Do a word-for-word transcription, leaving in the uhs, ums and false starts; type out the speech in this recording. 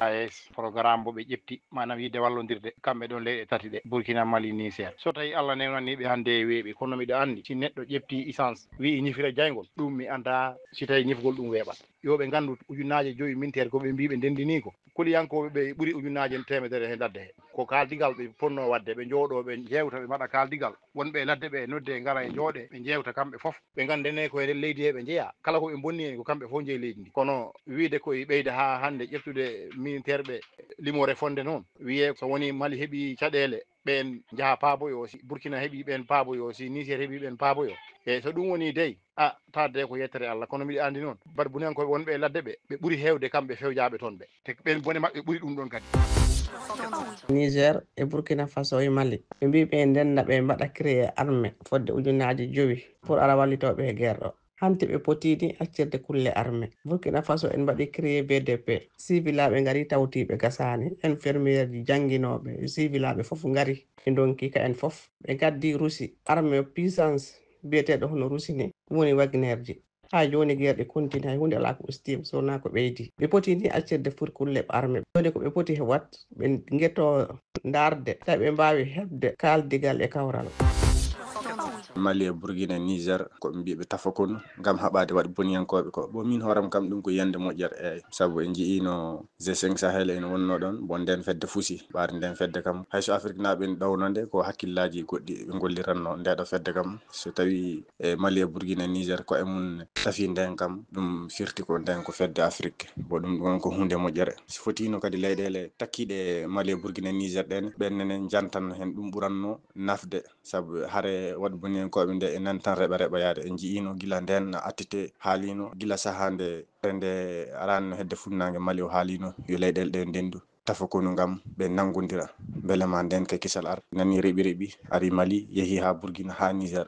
A S, programme mbo ɓe ƴefti, maanaam yiɗde wallondirde kamɓe ɗon leyɗe tati ɗe, Burkina, Mali, Niger. So tawi Allah newnanii ɓe hannde e weeɓi, kono miɗo anndi si neɗɗo ƴefti essence, wi'i ñifira jayngol, ɗum mi anndaa si tawi ñifgol ɗum weeɓat. Yo ɓe nganndu ujunaaje jowi minteer ko ɓe mbii ɓe ndenndinii ko. Kuliyankooɓe ɓe ɓuri ujunaaje teemedere he ladde he. Ko kaaldigal ɓe potnoo waɗde, ɓe njooɗoo, ɓe njeewta, ɓe mbaɗa kaaldigal. Wonɓe e ladde ɓe nodde, ngara e njooɗe, ɓe njeewta kamɓe fof. Ɓe ngannda ne ko e nder leydi he ɓe njeyaa. Kala ko ɓe mbonni en ko kamɓe fof njeyi leydi ndi. Kono wiide ko e ɓeyda haa hannde ƴeftude minteer ɓe limoore fonde noon. Wiyee so woni Mali heɓi caɗeele, ɓeen njaha paaboyo, si Burkina heɓi ɓeen paaboyo, si Niger heɓi ɓeen paaboyo. E so ɗum woni dey, a, taade ko yettere Allah, kono miɗo anndi noon, barbunenkooɓe wonɓe e ladde ɓe, ɓe ɓuri heewde kamɓe fewjaaɓe toon ɓe. Te ɓeen bone maɓɓe ɓuri ɗum ɗoon kadi. Niger e Burkina Faso e Mali. Ɓe mbii ɓe ndennda ɓe mbaɗa créer armée fodde ujunaaji jowi pour ara wallitoo ɓe e guerre ɗo. Hanti ɓe potiini accirde kulle armée. Burkina Faso en mbaɗi créer B D P. Sivilaaɓe ngari tawti ɓe gasaani. Infirmière ji jannginooɓe, sivilaaɓe fof ngari. Ɓe ndonki ka en fof. Ɓe ngaddi Rusi, armée puissance biyeteeɗo hono Rusi ni. Ɗum woni Wagner ji. Haa jooni guerre ɗi continue, hay huunde alaa ko ustiima, so wonaa ko ɓeydi. Ɓe potiini accirde pour kulle armée. Jooni ko ɓe poti he wat, ɓe ngeto ndaarde, tawi ɓe mbaawi heɓde kaaldigal e kawral. Mali e Burkina e Niger, ko ɓe mbii ɓe tafa konu ngam haɓaade waɗ boniyankooɓe ko. Bon, min hooram kam ɗum ko yiyannde moƴƴere, eey. Sabu en njiyiino G cinq Sahel ene wonnoo ɗoon, bon, ndeen fedde fusi. Ɓaade ndeen fedde kam, hay so Afriknaaɓe ene ɗowno nde, ko hakkillaaji goɗɗi ɓe ngolliratnoo ndeeɗo fedde kam. So tawii e Mali e Burkina e Niger ko e mum tafi ndeen kam, ɗum firti ko ndeen ko fedde Afrik. Bon, ɗum ɗoon ko huunde moƴƴere. So fotiino kadi leyɗeele takkiiɗe Mali e Burkina e Niger ɗeen, ɓeen nene njantanno heen, ɗum ɓurannoo nafde. Sabu hare waɗ boniyankooɓe nde e nan tan reɓa reɓoyaade. En njiyiino gila ndeen attite haaliino, gila sahaa nde nde araani hedde funnaange Mali o haaliino yo leyɗeele ɗe ndenndu, tafa konu ngam ɓe nanngondira. Mbele ma ndeen ka kisal ar nani reɓi reɓi, ari Mali, yehi haa Burkina, haa Niger.